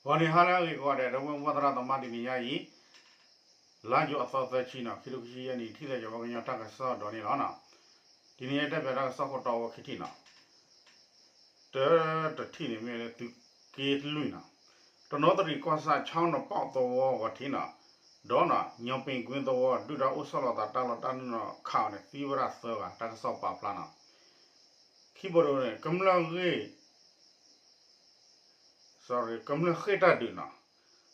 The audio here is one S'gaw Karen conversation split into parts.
ဂီၤနံၤဟါလၢအဂ့ၤကိးဂၤဒဲး ဒီပုၢ်ဝဲၢ်သရၣ်သမါ တနံၤညါအံၤ လါယူၤအသီသၢဆံနီၤ ခံထိခံဆံယဲၢ်နံၣ် ထံၣ်သးယဝဲကညီတၢ်ကစီၣ်ဒီးန့ၣ်လီၤ. တနံၤညါတဲပၠးတၢ်ကစီၣ်ခိၣ်တီအိၣ်ဝဲခံထံၣ်နီၤ. တၢတထံၣ်န့ၣ်မ့ၢ်လၢသုးက့လွံၢ်နီၤ, တနီသရံၣ်ကီၢ်ဆၣ် ဆီနပီၣ်သဝီဂီၤထံးနီၤ, ဒီးနီၤ ညီပ့ၤကွ့သဝီ ဒုၣ်ဒါအိၣ်ဆီလီၤသးတၢ်လီၢ်တၢ်နုာ်နီၤခးအီၤန့ၣ် သံဝဲဒၣ်သၢဂၤ တၢ်ကစီၣ်ပာ်ဖျါနီၤ. ခံဘိဒိန့ၣ် ကမျၢၢ်ဂ့ၢ် ကမျၢၢ်ဃ့ၢ်တၢ်ဒုးနီၤ,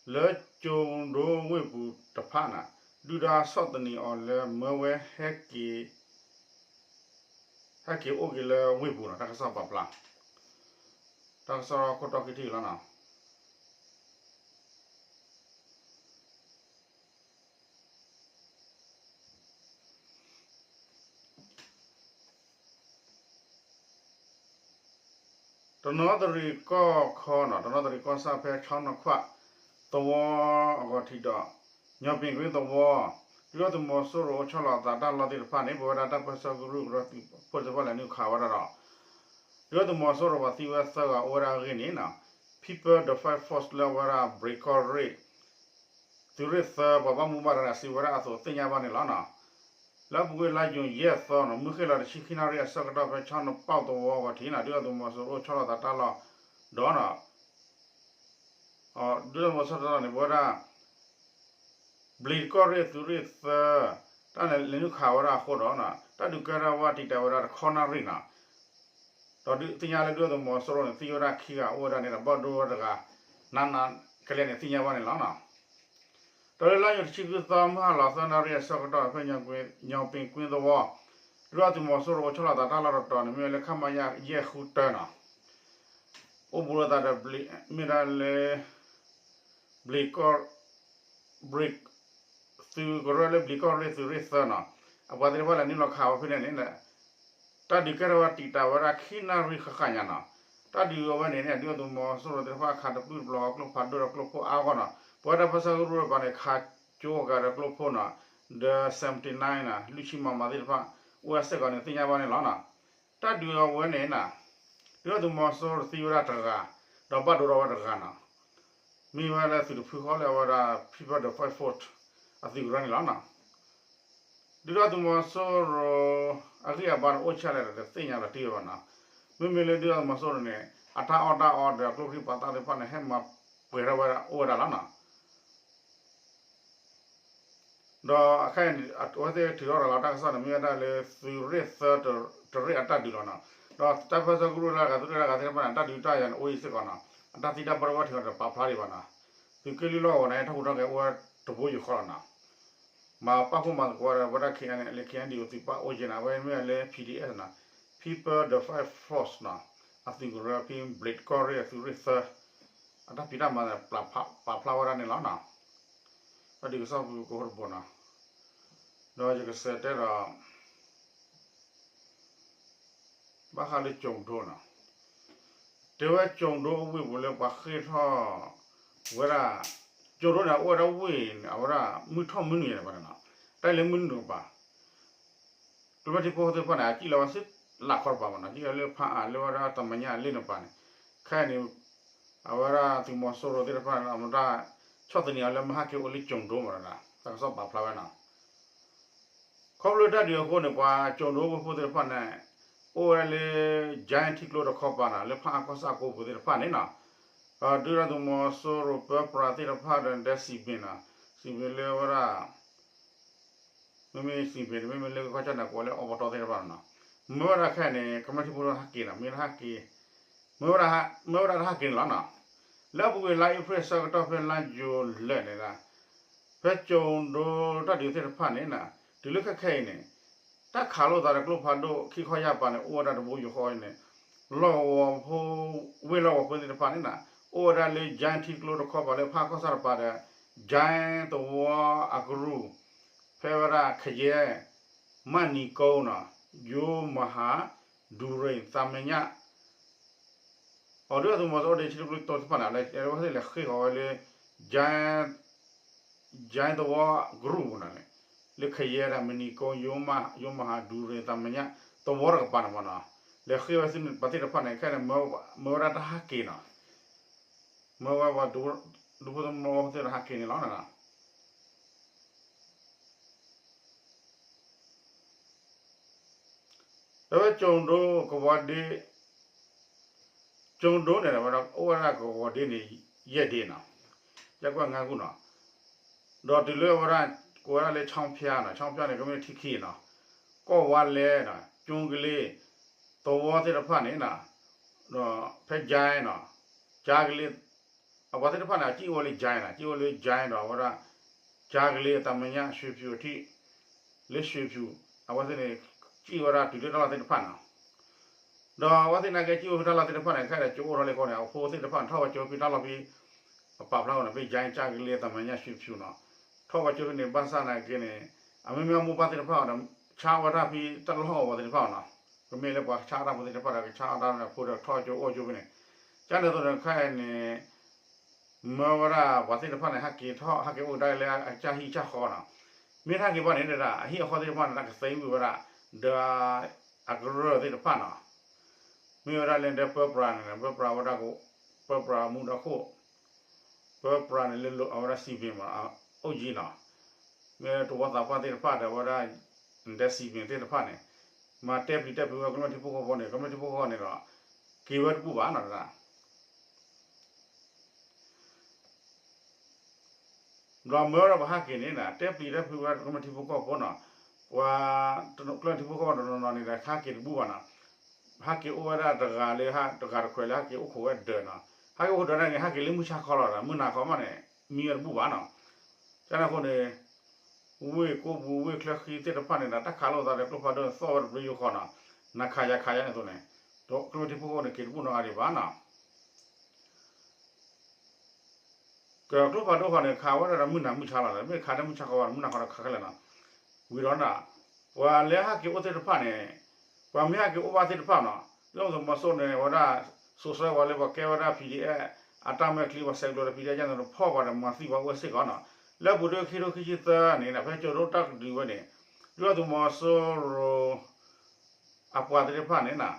လၢကၠိဒိဝ့ၢ်ပူၤတဖၣ်နီၤ, ဒုၣ်ဒါဆီၣ်သနံးအီၤလၢမၢဝဲ ဟဲက့ၤအိၣ်က့ၤလၢဝ့ၢ်ပူၤနီၤ တၢ်ကစီၣ်ပာ်ဖျါ, တၢ်ကစီၣ်ခိၣ်တီခံထံၣ်လီၤနီၤ. တနီသရံၣ်ကီၢ်ခီနီၤ, တနီသရံၣ်ကီၢ်ဆၣ်ဖဲဆီနခွၣ်သဝီအဂီၢ်ထံးဒီး ညီပ့ၤကွ့သဝီ, ဒုၣ်ဒါသုးမီၤစိရိၤအိၣ်ဆီလီၤအသးတၢ်လီၢ်သ့ၣ်တဖၣ်န့ၣ် ပဝဲဒၣ်တၢ်ပၢဆှၢကရူၢ်ကရၢသုးဖိသ့ၣ်တဖၣ်လဲၤနုာ်ခးဝဲဒၣ်ဒီး ဒုၣ်ဒါသုးမီၤစိရိၤပှၤသံဝဲသၢဂၤအိၣ်ဝဲဒၣ်အဂ့ၢ်န့ၣ်နီၤ, People Defence Force လၢအဝဲဒၣ် ဘျံးကီၢ်ရ့ၣ် သုးရ့ၣ်သၢ ပှၤဘၣ်မူဘၣ်ဒါစံးဝဲဒၣ်အသိးသ့ၣ်ညါဘၣ်န့ၣ်လီၤနီၤ. လၢအပူၤကွံာ်လါယူၤယဲၢ်သီနီၤ မုၢ်ဃ့ၢ်လီၤတဆံခံနၣ်ရံၣ်အဆၢကတီၢ်ဖဲဆီနပီၣ်သဝီဂီၢ်ထံးနီၤ ဒုၣ်ဒါသုးမီၤစိရိၤအိၣ်ဆီလီၤသးတၢ်လီၢ်ဒီးနီၤ ဒုၣ်ဒါသုးမီၤစိရိၤန့ၣ် ပဝဲဒၣ် ဘျံးကီၢ်ရ့ၣ်သုးရ့ၣ်သၢ တၢ်လဲၤနုာ်ခးဝဲဒၣ်အဃိဒီးနီၤ တၢ်ဒုးကဲထီၣ်ဝဲတံာ်တာ်ဝဲဒၣ်တခီနၣ်ရံၣ်နီၤ ဒီးဒုးသ့ၣ်ညါလၢဒုၣ်ဒါသုးမီၤစိရိၤန့ၣ် သံဝဲဒၣ်ခံဂၤအိၣ်ဝဲဒၣ်န့ၣ်ဒီး ဘၣ်ဒိဝဲတဂၤ နးနးကလဲာ်န့ၣ်သ့ၣ်ညါဘၣ်န့ၣ်လီၤနီၤ. ဒီးလၢလါယူၤတဆံဃုသီ မုၢ်ဟါလီၤသၢနၣ်ရံၣ်အဆၢကတီၢ်ဖဲညီပ့ၤကွ့သဝီ ဒုၣ်ဒါသုးမီၤစိရိၤအိၣ်ဆီလီၤသးတၢ်လီၢ်တတီၤန့ၣ် မ့ၢ်ဝဲလၢ ခမရ ယဲၢ်ဃုတၢနီၤ အိၣ်ဘူးလိာ်သးဒီး မ့ၢ်ဒၣ်လၢ ဘျံးကီၢ် ဘျံး သုးကရၢလၢဘျံးကီၢ်ရ့ၣ်သုးရ့ၣ်သၢနီၤ အပှၤသ့ၣ်တဖၣ်လဲၤနုာ်လီၤခးဝဲဖဲန့ၣ်န့ၣ် တၢ်ဒုးကဲထီၣ်ဝဲတံာ်တာ်ဝဲဒၣ်ခံနၣ်ရံၣ်ဃၣ်ဃၣ်ညါနီၤ တၢ်ဒုးအဝဲန့ၣ်န့ၣ် ဒုၣ်ဒါသုးမီၤစိရိၤသ့ၣ်တဖၣ်ခးတပျုၢ်တပျီၤကျိဖးဒိၣ်ဒီးကျိဖိအါဂီၢ်နီၤ ပဝဲဒၣ်ပၢဆှၢကရူၢ်တပၤန့ၣ် ခးကၠိအဂၤဒီးကျိဖိနီၤ ဒီး seventy nine နီၤ လွံၢ်ဆံ မမ သ့ၣ်တဖၣ် အိၣ်ဝဲစ့ၢ်ကီးန့ၣ်သ့ၣ်ညါဘၣ်န့ၣ်လီၤနီၤ. တၢ်ဒုးအဝဲန့ၣ်နီၤ ဒုၣ်ဒါသုးမီၤစိရိၤသံဝဲဒၣ်တဂၤ ဒီးဘၣ်ဒိဒီးဝဲတဂၤနီၤ မ့ၢ်ဝဲလၢသုးတဖုဃီလၢအဝဲဒၣ် People Defence Force အသုးကရၢန့ၣ်လီၤနီၤ. ဒုၣ်ဒါသုးမီၤစိရိၤ အဂံၢ်အဘါန့ၣ်အိၣ်ဆံးလဲၣ်ဒီး တသ့ၣ်ညါလီၤတံၢ်ဝဲဘၣ်နီၤ. မ့မ့ၢ်လၢဒုၣ်ဒါသုးမီၤစိရိၤန့ၣ် အတၢ်အီၣ်တၢ်အီဒီးအကျိချံပာ်သးသ့ၣ်တဖၣ်န့ၣ် ဟဲမၤပှဲၤထီၣ်ဝဲဒၣ်အိၣ်ဝဲဒၣ်လီၤနီၤ. ဒီးအခဲအံၤန့ၣ် အဝဲသ့ၣ်ထုးထီၣ်ရၤလီၤတၢ်ကစီၣ်န့ၣ် မ့ၢ်ဝဲဒၣ်လၢသုးရ့ၣ်သၢတရ့ၣ်အတၢ်ဒုးလီၤနီၤ. ဒီးတၢ်ပၢဆှၢကရူၢ်လၢအဂၤသုးရ့ၣ်လၢအဂၤသ့ၣ်တဖၣ်န့ၣ် အတၢ်ဒုးတၢ်ယၤန့ၣ် အိၣ်အံၤစ့ၢ်ကီးနီၤ. အတၢ်သံတၢ်ပၢတဝဲထုးထီၣ်ဒီးပာ်ဖျါဒံးဘၣ်နီၤ. သုးက့လွံၢ်လီၢ်ကဝီၤန့ၣ် ထီၣ်ဟူးထီၣ်က့ၤအိၣ်ဝဲတဘိယူၢ်ဃီလီၤနီၤ. မၤပာ်ဖှိၣ်မၤသကိးဝဲဒၣ် ဝဲဒၣ် K N L A K N D O သုးပာ်အိၣ်က့ၤနီၤ အဝဲမ့ၢ်လၢ P D F နီၤ People Defence Force နီၤ အသုးကရၢဖဲ ဘျံးကီၢ်ရ့ၣ်အသုးရ့ၣ်သၢ အတၢ်ဖံးတၢ်မၤန့ၣ် ပာ်ဖျါဝဲဒၣ်န့ၣ်လီၤနီၤ. တၢ်ဒုးကစီၣ်ပူၤကဟိတဘိနီၤ. ဒီးယကစးတဲဒီး ဘၣ်ဃးလၢကၠိၤဒိနီၤ. တဲဝဲကၠိၤဒိအဝ့ၢ်ပူၤလၢပှၤဃ့ၢ်ထီၣ် ဝဲဒၣ် ကၠိၤဒိန့ၣ် အအိၣ်ဝဲဒၣ်ဝ့ၢ်န့ၣ် အဝဲဒၣ်မုၢ်ထီၣ်မုၢ်နုာ်န့ၣ်ဘၣ်န့ၣ်နီၤ. တၢ်လၢမုၢ်နုာ်ကပၤ ကျိဖးထီဖိသ့ၣ်တဖၣ်န့ၣ် အစံၣ်လီၤဝဲဆူလၢ်ခီတပၤမးနီၤ စံၣ်လီၤလၢဖးအါလၢဝဲဒၣ်တၢ်မဲာ်ညါလ့ၣ်န့ၣ်ပၤန့ၣ် ခဲအံၤန့ၣ် အဝဲဒၣ်သုးမီၤစိရိၤသ့ၣ်တဖၣ်န့ၣ် အမတၢ်ဆီၣ်သနံးအီၤလၢမဟါက့ၤအိၣ်လၢကၠိၤဒိမးနီၤ တၢ်ကစီၣ်ပာ်ဖျါဝဲနီၤ. ခီဖျိတၢ်ဒုးအဃိန့ၣ် ပှၤကၠိၤဒိဝ့ၢ်ဖိသ့ၣ်တဖၣ်န့ၣ် အိၣ်ဝဲဒၣ်လၢ ကၠဲထံကျိတခီပၤနီၤ လၢဖးအါကီၢ်ဆၣ်အကိပူၤသ့ၣ်တဖၣ်န့ၣ်နီၤ ဒုၣ်ဒါသုးမီၤစိရိၤပၢပြးသ့ၣ်တဖၣ်ဒီး ဒဲစံးဘ့ၣ်နီၤ စံးဘ့ၣ်လၢဝဲဒၣ် မ့မ့ၢ်စံးဘ့ၣ်န့ၣ် မ့မ့ၢ်လၢကီၢ်ကၠီၣ်တဲၣ်ကိးလၢအီပတီၢ်သ့ၣ်တဖၣ်နီၤ မၢဝဲဒၣ်ခဲအံၤန့ၣ် ကမျၢၢ်ထံဖိဟဲက့ၤနီၤ မ့ၢ်တဟဲက့ၤ မၢဝဲဒၣ်တဟဲက့ၤန့ၣ်လီၤနီၤ. လၢအပူၤကွံာ်လါအ့ဖြ့ၣ်အဆၢကတီၢ်ဖဲလါယူၤလံန့ၣ် ဖဲကၠိၤဒိတၢ်ဒုးသ့ၣ်တဖၣ်န့ၣ်နီၤ တုၤလၢခဲခဲအံၤန့ၣ် တၢ်ခးလိာ်သးဒီးကျိဖးဒိၣ်ခံခီယၢ်ပၤန့ၣ် အိၣ်ဝဲဒၣ်တဘိယူၢ်ဃီအံၤန့ၣ် လီၢ်ကဝီၤဖိ ဝ့ၢ်လီၢ်ကဝီၤဖိသ့ၣ်တဖၣ်န့ၣ်နီၤ အိၣ်ဝဲဒၣ်လၢ ကၠဲထံကျိတခီပၤလၢဖးအါကီၢ်ဆၣ်တပၤဒီး ကၠဲသဝီအကရူၢ် ဖဲဝဲဒၣ်ခယဲ မၢ်နံၤကိနီၤ ယိမဟါ ဒူရ့ၣ် သးမဲာ်ညါ အီၤဒုၣ်ဒါသုးမီၤစိရိၤဒဲး ထံတဘျုးတီၤသ့ၣ်တဖၣ်န့ၣ် အဝဲသ့ၣ်လဲၤဃ့ၢ်ဃီၤဝဲလၢ ကၠဲသဝီကရူၢ်ပူၤန့ၣ် လၢခယဲဒၣ် မၢ်နံၤကိ ယိမဟါ ဒူရ့ၣ် သးမဲာ်ညါ သဝီတကပၤန့ၣ်မးနီၤ လဲၤဃ့ၢ်ဝဲသုးပၤသ့ၣ်တဖၣ်န့ၣ် ခဲအံၤန့ၣ် မၢဝဲဒၣ်တဟဲက့ၤနီၤ မၢဝဲပှၤဒူဖိသဝီဖိသ့ၣ်တဖၣ်ဟးက့ၤန့ၣ်လီၤ. အဝဲကၠိၤဒိကဝီၤဒ့ ကၠိၤဒိန့ၣ် ဝဲဒၣ်အိၣ်ဝဲဒၣ်ကဝီၤဒ့န့ၣ် ယဲၢ်ဒ့နီၤ, ယဲၢ်ကွဲၢ်ငါးခုနီၤ, ဒီးတုၤလၢဝဲဒၣ် ကိးဝဲဒၣ်လၢ ချောင်းဖျားနီၤ, ချောင်းဖျားန့ၣ် ကမျၢၢ်ထံခံနီၤ, ကီၢ်ဝါလဲၢ်နီၤ, ကၠိကလ့ သဝီသ့ၣ်တဖၣ်န့ၣ်နီၤ, ဒီးဖဲကၠဲနီၤ, ကၠဲကလ့ အပှၤသ့ၣ်တဖၣ်န့ၣ် အစံၣ်အိၣ်ဝဲလၢကၠဲနီၤ, စံၣ်အိၣ်လၢကၠဲဒီးအဝဲဒၣ် ကၠဲကလ့ တၢ်မဲာ်ညါ ရွှေဖြူ အထံး လၢ ရွှေဖြူ အဝဲသ့ၣ်န့ၣ် စံၣ်ဝဲဒၣ်တုၤလၢတၢ်လီၢ်သ့ၣ်တဖၣ်နီၤ, ဒီးအဝဲသ့ၣ်နာ်က့ စံၣ်အိၣ်ဖဲတၢ်လီၢ်သ့ၣ်တဖၣ်န့ၣ် ခဲအံၤဒီးကၠိအိၣ်ထီၣ်လံအဃိန့ၣ် အဖိသ့ၣ်တဖၣ်န့ၣ် ထီၣ်ဝဲကၠိဖဲတၢ်လီၢ်ဖဲ အပာ်ဖျါအီၤန့ၣ် ဖဲကၠဲ ကၠဲကလ့ တၢ်မဲာ်ညါ ရွှေဖြူနီၤ, ထီၣ်ဝဲကၠိဖဲန့ၣ် ဘၣ်ဆၣ်နာ်က့န့ၣ် အမ့မ့ၢ်အမိၢ်ပၢ်သ့ၣ်တဖၣ်ဒီး ဆါဝဲဒၣ်ဖဲတၢ်လီၢ်ဟီၣ်ကဝီၤသ့ၣ်တဖၣ်နီၤ, ကမ့ၢ်လၢပှၤဆါတၢ်ဖိသ့ၣ်တဖၣ်ဒီး ကဆါတၢ်ဖိဒီးထီၣ်ကၠိအိၣ်ကၠိဖဲန့ၣ်, ကန့ၣ်အသိးန့ၣ်ခဲအံၤန့ၣ် မၢဝဲဒၣ်ပှၤသ့ၣ်တဖၣ်န့ၣ် ဟဲက့ၤထီၣ် ဟဲက့ၤအိၣ်ကဒါက့ၤလၢအကၠၢ်ဟံၣ်ကၠၢ်ဃီနီၤ, မ့ၢ်တဟဲက့ၤဘၣ်န့ၣ်ဒၣ် အဟံၣ်အဃီသ့ၣ်တဖၣ်န့ၣ် တၢ်ကသ့ဝံၤဝဲဒၣ် ဒီးအကရၢၢ်သ့ၣ်တဖၣ်နီၤ, မ့ၢ်ဝဲဒၣ်လၢဒဲပၢပြးန့ၣ် ပၢပြးဝဲဒၣ် ပၢပြးမူဒါခိၣ် ပၢပြးန့ၣ်လၢအဝဲဒၣ်စံးဘ့ၣ်မး အိၣ်ကံနီၤ, မ့ၢ်တဝီသးပှၢ်သ့ၣ်တဖၣ်ဒီးဝဲဒၣ် ဒဲစံးဘ့ၣ်သ့ၣ်တဖၣ်န့ၣ် မၤတဲပျံၤတဲဖုးဝဲကမျၢၢ်ထံဖိကီၢ်ဖိန့ၣ် ကမျၢၢ်ထံဖိကီၢ်ဖိန့ၣ်ဒီး က့ၤဝဲတဘူၣ်ဘၣ်နီၤ ဒီးမၢဝဲဒၣ်ပှၤဟဲက့ၤန့ၣ် တဲပျံၤတဲဖုးဝဲကမျၢၢ်ထံဖိကီၢ်ဖိနီၤ, ပှၤကမျၢၢ်ထံဖိကီၢ်ဖိတနီၤနီၤန့ၣ်ဒီး ဟဲက့ၤတဘူၣ်ဘၣ်နီၤ, ဟဲက့ၤအိၣ်ဝဲဒၣ်တဂၤလၢ တဂၤတခွဲးလၢဟဲက့ၤအိၣ်ခိးဝဲဒၢးနီၤ, ဟဲက့ၤအိၣ်ခိးဒၢးန့ၣ် ဟဲက့ၤလၢမုၢ်ဆါခီလီၤဒီး မုၢ်နၤခီမးန့ၣ် မံဝဲတဘူၣ်ဘၣ်နီၤ, ကန့ၣ်အဃိန့ၣ် ဝ့ၢ်ကိးပူၤဝ့ၢ်ချၢဃံသ့ၣ်တဖၣ်န့ၣ်ဒီး တၢ်ခးလိာ်သးဒီးကျိဖးဒိၣ်န့ၣ် သီၣ်ဝဲတဘျီယိၤဃီနီၤ, နၤခးယၤခးယၤန့ၣ်အသိးန့ၣ်, ဒီးကမျၢၢ်ထံဖိကီၢ်ဖိန့ၣ် က့ၤတဘူၣ်နီတဂၤဒံးဘၣ်နီၤ ကကျိဖးဒိၣ်ဃီန့ၣ် ခးဝဲဒၣ်ဒီးမုၢ်နၤမုၢ်ဆါလီၤ, မ့ၢ်ခးလၢမုၢ်ဆါဃီဘၣ် မုၢ်နၤဃီဒီးခးခဲလၢာ်နီၤ, ဝံၤဒီးနီၤ, ပှၤလၢဟဲက့ၤအိၣ်သ့ၣ်တဖၣ်န့ၣ်, ပှၤမ့ၢ်ဟဲက့ၤအိၣ်ဘၣ်သ့ၣ်တဖၣ်နီၤ, ဒုၣ်ဒါသုးမီၤစိရိၤန့ၣ် ဝဲဒၣ် စိာ်ဆှၢပှၤလၢပှၤကဲဝဲဒၣ် PDF အတၢ်မဲာ်ချံ ပှၤဆဲးကျိးဒီး PDF ညါန့ၣ် ဖီၣ်ပှၤဒီးမၤသံပှၤအိၣ်ဝဲစ့ၢ်ကီးနီၤ, လၢပူၤဒုခံဒုခံဆံသၢန့ၣ် ဖဲကၠိၤဒိတၢ်ကဒုဝဲန့ၣ်, ဒုၣ်ဒါသုးမီၤစိရိၤ အပှၤသ့ၣ်တဖၣ်န့ၣ်နီၤ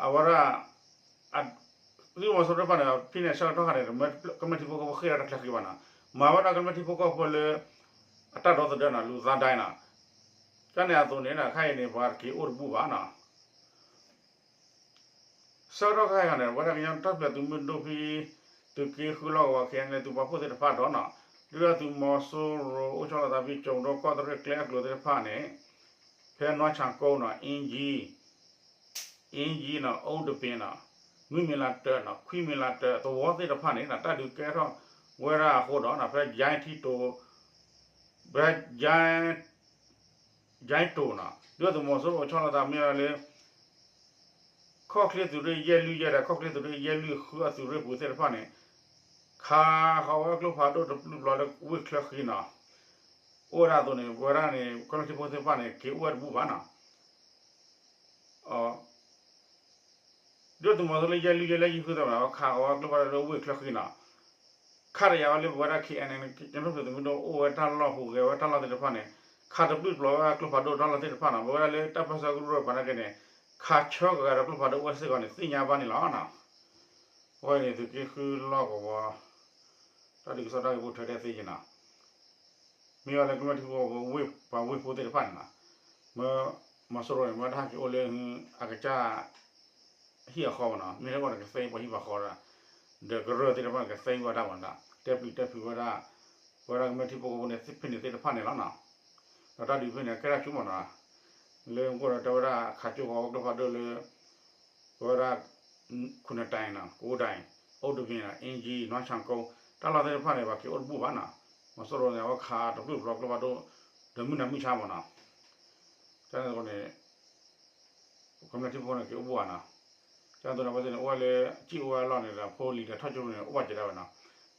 အဝဲဒၣ် သုးမီၤစိရိၤတဖၣ်န့ၣ် ဖဲန့ၣ်ဆၢကတီၢ်ခါန့ၣ် ကမျၢၢ်ထံဖိကီၢ်ဖိဃ့ၢ်ဒီးတၢ်ချၢဃံဘၣ်နီၤ, မၤဝဲဒၣ်ကမျၢၢ်ထံဖိကီၢ်ဖိလၢ အတၢ်ဒီသဒၢနီၤ လူသားဒိုင်းနီၤ, ကန့ၣ်အသိးန့ၣ် ခဲအံၤန့ၣ် ပှၤတက့ၤအိၣ်တဘူၣ်ဘၣ်နီၤ ဆၢကတီၢ်ခဲအံၤန့ၣ် ပဝဲဒၣ်ကညီတၢ်ပၠးသုးမုၢ်ဒိၣ်ဖဲ သုးက့ဃုလီၢ်ကဝီၤ ခဲအံၤန့ၣ် သုးပာ်ဖှိၣ်သ့ၣ်တဖၣ်ဒီးနီၤ, ဒုၣ်ဒါသုးမီၤစိရိၤအိၣ်ဆီလီၤသးဖဲကၠိၤဒိကီၢ်တရ့ၣ်ကျဲအကျိၤသ့ၣ်တဖၣ်န့ၣ်, ဖဲနွါဆၣ်ကိနီၤ အ့ကၠံ အ့ကၠံနီၤ အိၣ်တပ့ၤနီၤ, မုၢ်မံၤလးတၢးနီၤ ခွံမံၤလးတၢး သဝီသ့ၣ်တဖၣ်န့ၣ် တၢ်ဒုးကဲထီၣ်ဝဲဒၣ်အဃိဒီးနီၤ ဖဲယါထံတိၤ ဖဲ ကၠဲတိၤနီၤ ဒုၣ်ဒါသုးမီၤစိရိၤအိၣ်ဆီလီၤသးမ့ၢ်ဝဲလၢ ခီၣ်ချ့သုးရ့ၣ်ယဲၢ်လွံၢ်ယဲၢ်ဒီး ခီၣ်ချ့သုးရ့ၣ်ယဲၢ်လွံၢ်ဃုအသုးရ့ၣ်ပူၤသ့ၣ်တဖၣ်န့ၣ် ခးဃီၤဝဲကျိဖးဒိၣ်တပျုာ်ပျီလၢဝ့ၢ်ချၢဃံနီၤ, အိၣ်ဝဲဒၣ်အသိးန့ၣ် ပဝဲဒၣ်န့ၣ် ကမျၢၢ်ထံဖိသ့ၣ်တဖၣ်န့ၣ် က့ၤအိၣ်ဝဲတဘူၣ်ဘၣ်နီၤ ဒုၣ်ဒါသုးမီၤစိရိၤလၢယဲၢ်လွံၢ်ယဲၢ်လၢယဲၢ်ဃုသ့ၣ်တဖၣ်န့ၣ် ခးဃီၤဝဲကျိဖးဒိၣ်လၢဝ့ၢ်ချၢဃံနီၤ, ခးတယာ်ဝဲလၢပဝဲဒၣ် ခ့ၣ်အဲၣ်အဲၣ် ကညီတၢ်ပၠးသုးမုၢ်ဒိၣ်အိၣ်ဝဲတၢ်လီၢ်ဟူးဂဲၤဝဲတၢ်လီၢ်သ့ၣ်တဖၣ်န့ၣ် ခးတပျုာ်ပျီဝဲကျိဖးဒိၣ်တၢ်လီၢ်သ့ၣ်တဖၣ်နီၤ, ပဝဲဒၣ်လၢတၢ်ပၢဆှၢကရူၢ်ပှၤနာ်က့န့ၣ် ခးဆၢကဂၤဒီးကျိဖးဒိၣ်အိၣ်ဝဲစ့ၢ်ကီးန့ၣ် သ့ၣ်ညါဘၣ်န့ၣ်လီၤနီၤ, အဝဲန့ၣ်သုးက့ဃုလီၢ်ကဝီၤ တၢ်ဒုးကစီၣ်တၢ်ဂ့ၢ်ဖိထွဲတၢ်သ့ယဲနီၤ မ့ၢ်ဝဲလၢကမျၢၢ်ထံဖိကီၢ်ဖိဝ့ၢ်ပှၤဝ့ၢ်ဖိသ့ၣ်တဖၣ်န့ၣ်နီၤ, မၢ မီၤစိရိၤန့ၣ် မ့ၢ်တဟဲက့ၤအိၣ်လၢ အကစၢ် ဟံၣ်အဃီမးနီၤ, မ့ၢ်တအိၣ်ဒီးကသ့ပှၤဟံၣ်ပှၤဃီဒီး ဒီးကရၢၢ်သ့ၣ်တဖၣ်န့ၣ် ကသ့ဝဲဒၣ်မးနီၤ, တဲပျံၤတဲဖုးဝဲဒၣ် ပဝဲဒၣ်ကမျၢၢ်ထံဖိကီၢ်ဖိန့ၣ် ဖဲန့ၣ်သ့ၣ်တဖၣ်န့ၣ်လီၤနီၤ, ဒီးတၢ်ဒုးဖဲန့ၣ် ကဲထီၣ်ဆူမးနီၤ, လၢမူခိၣ်ဒီးတဲဝဲဒၣ်ခးကၠိဃီၤဝဲကျိဖးဒိၣ်လၢ ပဝဲဒၣ် ခုနတၢ်အံၤနီၤ ကအိၣ်ဒၣ်အံၤ အိၣ်တမံၤနီၤ အ့ကၠံ နွါဆၣ်ကိ တၢ်လီၢ်သ့ၣ်တဖၣ်န့ၣ် ပှၤက့ၤအိၣ်တဘူၣ်ဘၣ်နီၤ, မီၤစိရိၤန့ၣ် အဝဲခးတပျုာ်ပျီကျိဖးဒိၣ် ဒီးမုၢ်နၤမုၢ်ဆါမးနီၤ, တၢ်န့ၣ်အဃိန့ၣ် ကမျၢၢ်ထံဖိကီၢ်ဖိန့ၣ် က့ၤအိၣ်တဘူၣ်ဘၣ်နီၤ, တၢ်န့ၣ်အဃိန့ၣ် အဝဲသ့ၣ်န့ၣ် အိၣ်ဝဲလၢ စံၣ်အိၣ်ဝဲအလီၢ်န့ၣ်ဒီး ဖိလံၤဒီးထီၣ်ကၠိန့ၣ် အိၣ်ဘၣ်စဲးဒၣ်ဝဲနီၤ,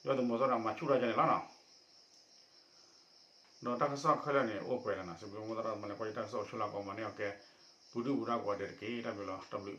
ယွၤသုးမီၤစိရိၤန့ၣ် မၤဆူၣ်ထီၣ်ကဲန့ၣ်လီၤနီၤ ဒီးတၢ်ကစီၣ်ခဲလၢာ်န့ၣ် အိၣ်ပှဲၤလီၤနီၤ, စံးဘျုးမိၢ်သရၣ်သမါန့ၣ် ကွၢ်ယတၢ်ကစီၣ်အိၣ်ဆူၣ်လၢကီးမၤန့ၢ်အီၤကဲ ပူၤဒုၣ်ပူၤဒါကိးဂၤဒဲးတက့ၢ်, တၢ်ဘျုးလီၤ, တၢ်ဘျုး